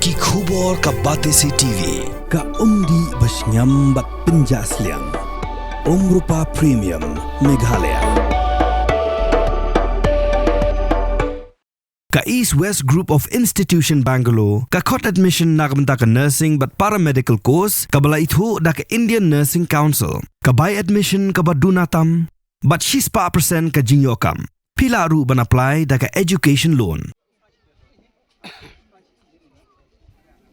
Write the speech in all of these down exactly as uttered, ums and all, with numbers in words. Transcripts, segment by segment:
Ki khubor ka Batesi T V, ka umdih ba shngiam bad pynjah sliang. Umrupa Premium, Meghalaya. Ka East West Group of Institution Bangalore ka khot admission na ka bynta ka nursing bad paramedical course kaba la ithuh da ka Indian Nursing Council. Ka bai admission kaba duna tam bad shispah percent ka jingïoh kam. Phi lah ruh ban apply da ka education loan.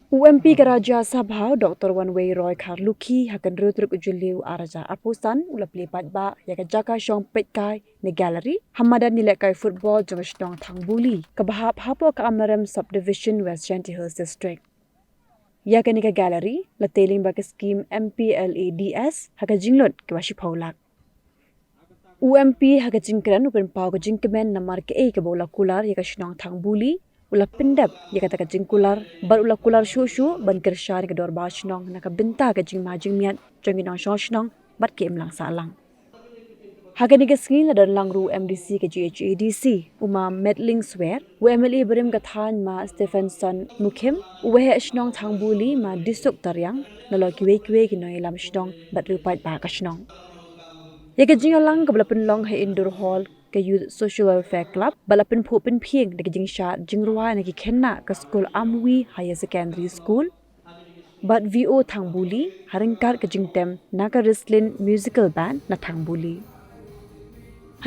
U M P ka Rajya Sabha, Doctor Wanwei Roy Kharlukhi, ha ka hynriew tarik u Jylliew arhajar arphew san, u la plie paidbah ïa ka jaka shong peitkai ne gallery ha madan ïalehkai football jong ka shnong Thangbuli, kaba hap hapoh ka Amarem Subdivision, West Jaintia Hills District. Ïa kane ka gallery la tei lyngba ka skhim M P L A D S ha ka jinglut kaba shiphew lak. U M P ha ka jingkren u pynpaw ka jingkmen namar kaei kaba u la kular ïa ka shnong Thangbuli, u la pyndep ïa kata ka jingkular bad u la kular shuh shuh ban kyrshan ïa ka dorbar shnong na ka bynta ka jingma jingmiat jong ki nongshong shnong bad ki imlang sahlang. Ha kane ka sngi la don lang ruh u M D C ka G H A D C, u Ma Medling Swer, u M L A barim ka thaiñ Ma Stephenson Mukhim, u waheh shnong Thangbuli Ma Disuk Tariang, nalor kiwei kiwei ki nongïalam shnong bad riew paidbah ka shnong. Ïa ka jingïalang kaba la pynlong ha Indoor Hall ka Youth Social Welfare Club, ba la pynphuh pynphieng da ka jingshad jingrwai na ki khynnah ka skul Amwi Higher Secondary School bad V O Thangbuli, ha ryngkat ka jingtem na ka Rislin Musical Band na Thangbuli.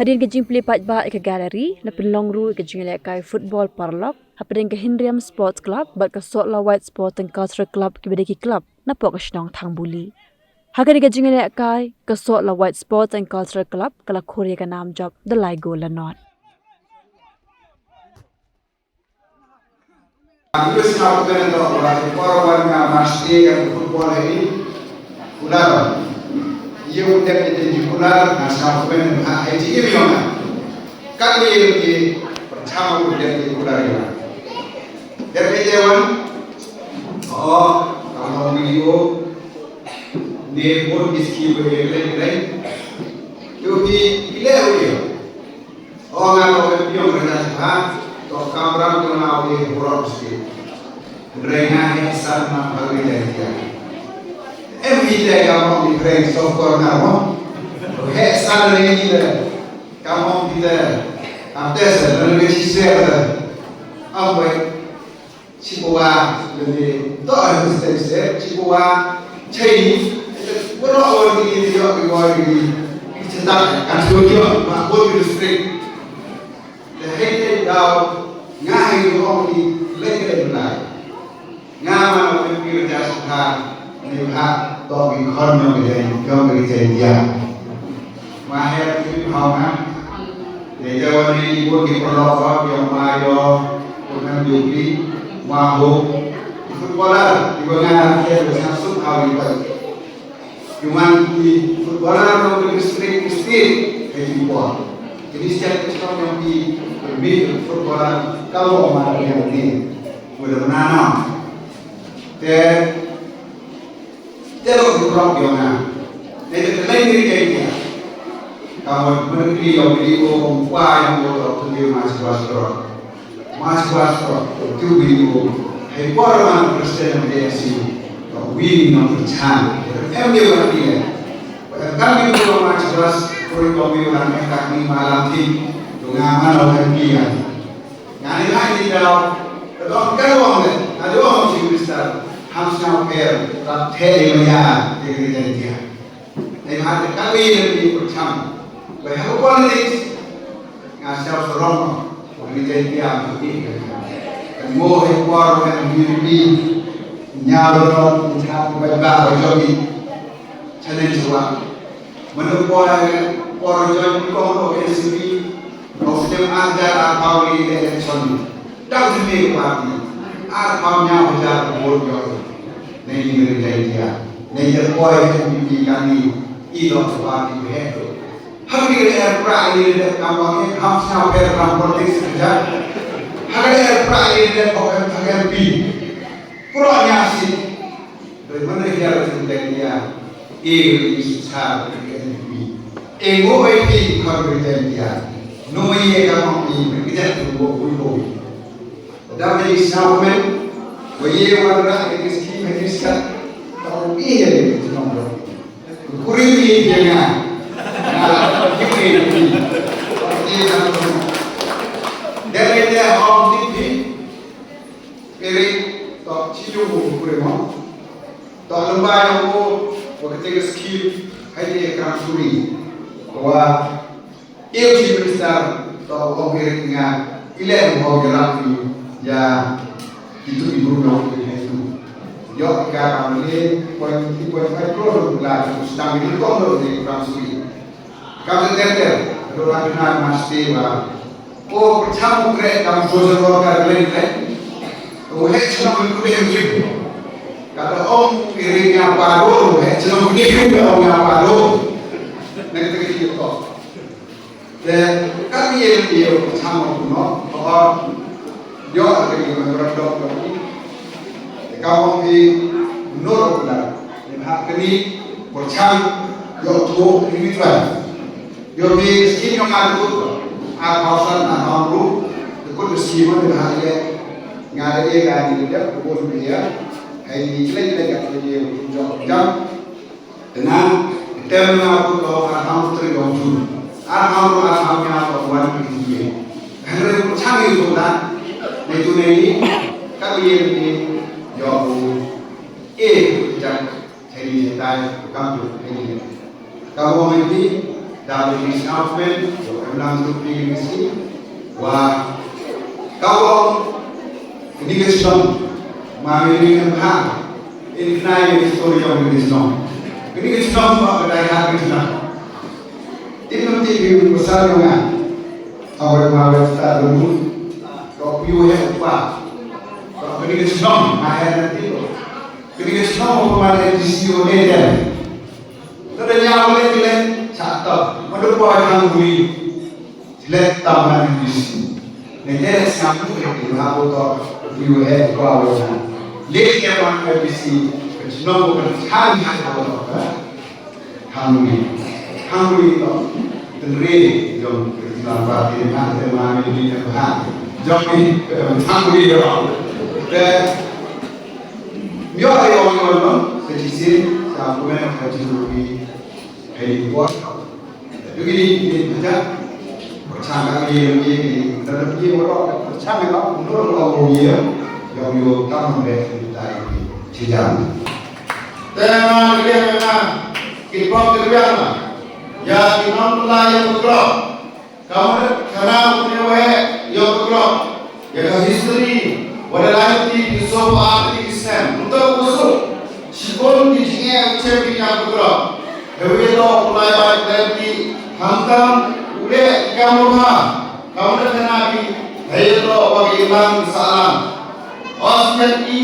Hadien ka jingplie paidbah ïa ka gallery, la pynlong ruh ïa ka jingïalehkai football paralok hapdeng ka Hynriam Sports Club bad ka Sohla White Sports and Cultural Club, kiba dei ki club napoh ka shnong Thangbuli. Ha kane ka jingïalehkai, ka Sohla White Sports and Cultural Club ka la khur ïa ka nam jop da lai gol la nod. Aku dah sngap kumne tau, ba ki por wan nga match day ka football ini. Kular. Ia udah kita di kular, nga sngap kumne ha hai ji im yong. Kat ni di pertama udah di kular ya. Dan kita wan. Oh, kamu video. Ni pun di ski boleh boleh boleh. Yo di ile udah. O nga to ka piong ka jaka, to kamram to nga u dei hurok state. Hynrei nga heh san na pagri jaitia. Em hi te ka mong di kreng sof kor na mo. Heh san re ni le. Ka mong di te. Am te se, na ngi chi se te. Am wei. Chibuwa, lele, to a hussein se, chibuwa, chei, wala or ni ni yo ki wa ni, kita, kan tu yo, ma ko ni straight. Le hei te dau, nga hei yo ni, le le lai. Nga ma no ke pi ja sa, ni ha, to ki khon yo ni, yo ni te ya. Wa her ki hau nga. Te te wa ni ki bun ki paralok wa ki ong ma yo. Ko kan ju pi. Wa ho. Ki footballer. Ki wa nga na ke wa sa suk hau ni pa. Ki wan ki footballer no ki district district. Ke ki po. Ki district ki chong yang ki. Ki footballer. Ka wa ma yang ni. Wa da na na. Te Te lo ki prok yong nga. Nei te leng ni ke ni. Ka mo mo ni yong ni ko kong kwa yong ko to tu ni ma chwa stro. Ma chwa stro tu ni ko. Hei por man Christian de si. Ko wi ni no chan. Em de wa ni. Ka ni ko ma chwa stro ko wi wan ka ni ma lam ti. Tu nga ma no ka ni ya. Nga ni ngai ni dau, ka dong ka dong le, nga dong si minister, ham sngau pher, rap the ni maya, ni ni ni dia. Ni ha te ka wi ni ni pur cham. Bai ha ko politics, nga sngau sorong, ni ni dia, ni ni. Kan mo he por, kan ni ni, nya ro, ni ha ko bai ba, bai jogi. Challenge wa. Mano por, por join ko ko N C P. Ko film arjar arphaw ri election. Dang simi party. Arphaw nyaw hajar vote yo. Nei ni ri jai dia. Nei ni por N P P kani. I dok party he. Hak ni ri er pra ni ri kam wa ni ham sna per ram politics kerja. Hak ni er pra ni ri ko M P. Pro nya si. Ri mana dia ri jai dia. E ri sa ri N P P. E ngo bai pi khon ri jai dia. No mai ye ka mong ni ri jai tu bo wi bo wi. Da ri sa men. Wa ye wan rah ïa ki skim ha ki skat. Tau ïa ki shnong. Kurim ïa nga. Nga la kurim ïa ki. Ïa nga. Dei dei hom tip hi. Peri to chi ïa u kurim mo. To lem ba ïa u wa kata ka skim ha ïa ka Kyrpang Suri. Wa Chief Minister to ong ïa nga, i leh ong ïa rak ïa kito ki bru nong ki haitu. Ïoh ka kam ne point three point five crore la ki stang ni kong lo ni kam suri. Kam ter ter ro la kena mas te ba. O pacham u kre kam social worker le le. O he chnong ku de yip. Ka da ong ïa nga ba ro he chnong ku de yip ong nga ba ro. Nek te ki to. Te ka ïa ïa chang ma no, ba ïoh ka ïa memorandum ka ni. Te ka wang di no la. Ni ha ka ni por chang ïoh tu ni mi twa. Ïoh di skin ïoh ngan tu. A thousand a hong ru. Te kun skin ma ni ha ïa. Nga ïa ka ni ïa ko ni ïa. Hai ni le le ka ïa ïoh jam. Te nang, tem na ku to ar ham tri dong tu. Ar ham ru ar ham nya to wan ki tu ye. Hynrei ku chang ïa u to da. Nei tu nei ni, ka ïa ni, ïa u. E, ku chang, chai ni tai, ku kam tu, chai ni. Ka wong ni, da ni ni snaw pen, ïa u em lang tu pi ni si. Wa, ka wong, Kini ki shnong, ma ngi ni em ha, in khnai ni story jong kini ki shnong. Kini ki shnong ma ka dai ha kini shnong. Tin nang ti ki pasal jong nga. Awai ma wai sta dulu. Ko piu he upa. Ko kini ki shnong, ma he na ti ko. Kini ki shnong ko ma ne di si o ne den. Ka da nya wale kile, cha ta. Ma da ko ha ngui. Let tam na N B C. Nete le siam tu ke tu ha bo to. U he kwa wo na. Le ke ma N B C. Ke chnong ko kan chan ha ko to. Hungry. Hungry to. Tenre jong ke na ba ke na ke ma ni ni ha. Jong ni hungry yo. Te myo ai ong yo no. Ke chi sin sa ku men ka chi ru ni. Hei ni ko. Yu ki ni ni baca. Perchang ka ni ni ni dalam ni orang perchang ka nur ko ni. Yang yo tam be ni tai ni. Sijam. Tema dia kena kita kerja. Ya kita mulai yang bergerak. Kamu kena punya weh yang bergerak. Ïa ka history, wat la ïa ki sop ar tylli ki snem. Mynta u suk shibun ki jingeh u chem ki ñiam u grop. Hynrei to u lai bai khlem ki, khamtam u leh ki kam u bha. Kam da khana ki, hynrei to ba ki imlang ki sahlang. Os ngan i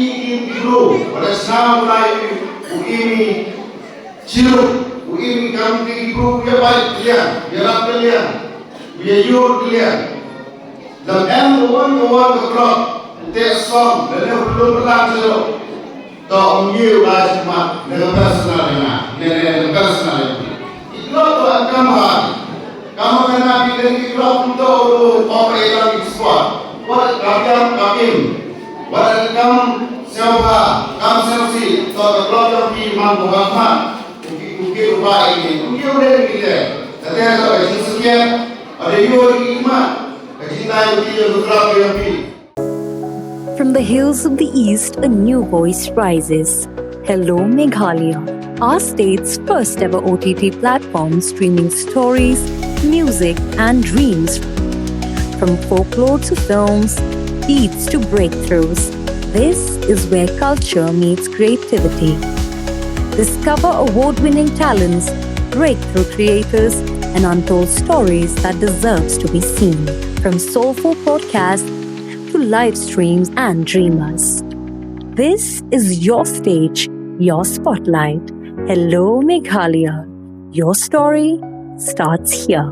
ki bru, wat la shna u lai u imi chirup, u imi kam ki bru, u ïa bai kylliang, u ïa rap kylliang, u ïa yur kylliang. Lam em ka wan ka wan ka krop, u teh song, lane u plum lang jero. To ong ye u la jimat, ne ka personal ne nga, ne ne ne ka personal ne. I krop to an kam ha. Kam ha na bi ne i krop to u ong e lang i squad. Wat ka biang ka im. Wat ka kam siaw ha, kam siaw si, to ka krop to bi man ko ha ma. Kuki kuki rupa ini, kuki udah ini deh. Tadi ada ka jin sekian, ada yo ini ma. Ka jin dai kuki yang rupa yang pi. From the hills of the East, a new voice rises. Hello, Meghalaya, our state's first ever O T T platform streaming stories, music, and dreams. From folklore to films, beats to breakthroughs, this is where culture meets creativity. Discover award winning talents, breakthrough creators, and untold stories that deserves to be seen. From soulful podcasts to live streams and dreamers. This is your stage, your spotlight. Hello, Meghalaya. Your story starts here.